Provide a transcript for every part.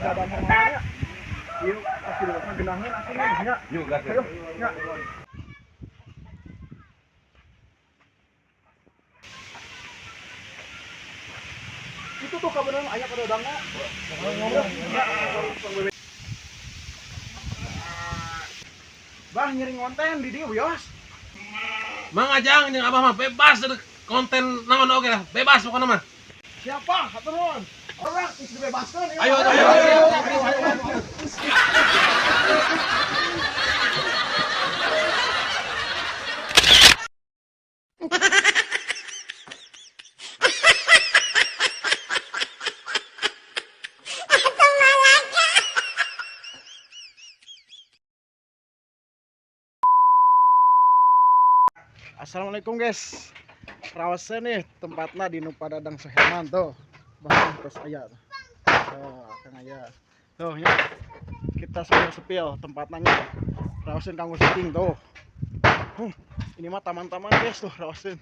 Dadang Herman nya. Ieu pasti dilokna genaheun aslinya nya. Yuk gas. Ayo, nya. Itu tuh kabeneran aya Pak Dadangna. Ngomong. Bah ngiring konten di dieu wios. Mang Ajang jeung Abah mah bebas konten naon oge lah, bebas pokokna mah. Siapa? Hatur nuhun. Orang geus dibebaskeun. Ayo, ayo, ayo. Assalamualaikum guys. Rawaseun nih tempatna di nu Pak Dadang Suherman tuh. Bahkan terus aya tuh. Tuh, Kang aya. Tuh nya. Kita sepil-sepil tempatna nya. Rawaseun kanggo syuting tuh. Ini mah taman-taman guys tuh rawaseun.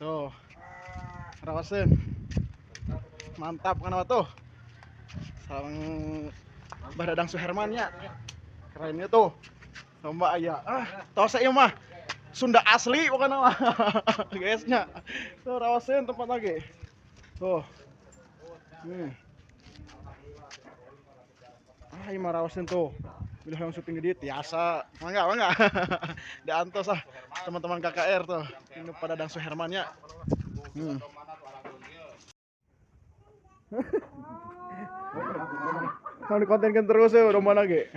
Tuh. Rawaseun. Mantap kan tuh. Sareng Bah Dadang Suherman nya. Kerennya tuh. Lomba aya. Ah, tos ieu mah. Sunda asli pokoknya mah. Guysnya. Tuh rawaseun tempat lagi. Tuh. Ah, ieu mah rawaseun tuh. Bila hayang syuting di dieu tiasa. Mangga, mangga. Diantos ah teman-teman KKR tuh. Ini Pak Dadang Suherman nya. Kalau dikontenkan terus ya udah mana ge.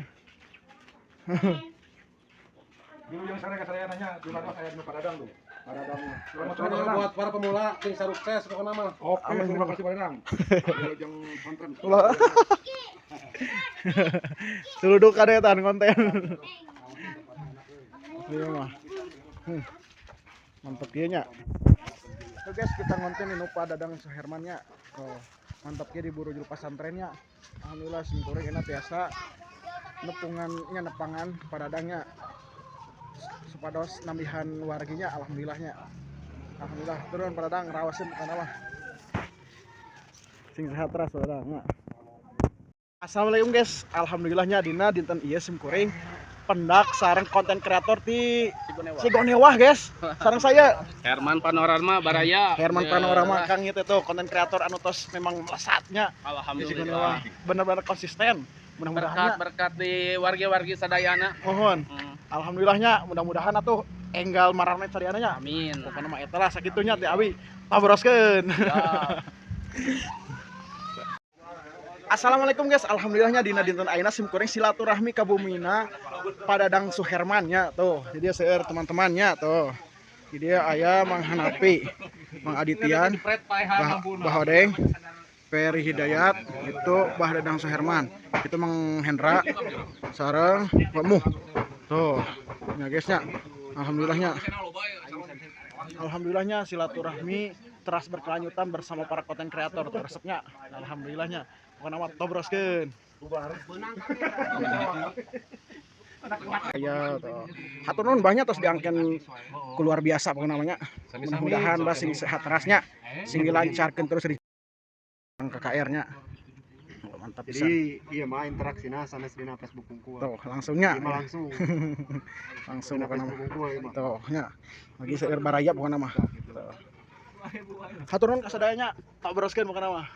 Dulu yang saya ke saya nanya, di mana saya di Pak Dadang tuh. Pak Dadang. Buat para pemula sing sukses pokokna mah. Oke, terima kasih Pak Dadang. Yang konten. Seluduk ada tahan konten. Iya mah. Mantep ieu nya. Oke guys, kita konten di Pak Dadang Suherman nya. Oh, mantap kieu di Burujul pasantrennya. Alhamdulillah sim kuring enak biasa nepungan nya nepangan Pak Dadangnya. Supados nambihan warginya alhamdulillahnya. Alhamdulillah turun Pak Dadang rawasin kana mah. Sing sehat teras Pak Dadang. Assalamualaikum guys. Alhamdulillahnya dina dinten ieu sim kuring pendak sareng konten kreator di Cigonewah guys. Sareng saya Herman Panorama Baraya. Herman Ya. Panorama Kang ieu teh tuh konten kreator anu tos memang melesatnya di Alhamdulillah. Cigonewah. Bener-bener konsisten. Mudah-mudahan Berkat-berkat di wargi-wargi sadayana. mohon. Alhamdulillahnya mudah-mudahan atuh enggal marane sadayana nya. Amin. Pokokna mah eta lah sakitunya teh abi tabroskeun. Ya. Assalamualaikum guys, alhamdulillahnya dina dinten ayeuna sim kuring silaturahmi ka bumina Pak Dadang Suherman nya tuh. Jadi seueur teman-temannya tuh. Jadi aya Mang Hanapi, Mang Adityan, Bah Odeng, Peri Hidayat, itu Bah Dadang Suherman, itu Mang Hendra, sareng Pak Muh. Tuh, nya guys nya. Alhamdulillahnya. Alhamdulillahnya silaturahmi terus berkelanjutan bersama para konten kreator tuh resepnya. Alhamdulillahnya. Pokokna mah tobroskeun. Aya tuh. Hatur nuhun banyak terus diangken keluar biasa pokokna mah nya. Mudah-mudahan bah sing sehat terasnya, sing dilancarkeun terus di KKR nya. Mantap pisan. Jadi iya mah interaksina sanes dina Facebook kungkul. Tuh, langsungnya. Iya mah langsung. Langsung Dina pokokna mah. Facebook kungkul ieu mah. Tuh, nya. Lagi seueur baraya pokokna mah. Tuh. Hatur nuhun ka sadayanya, tabroskeun pokokna mah.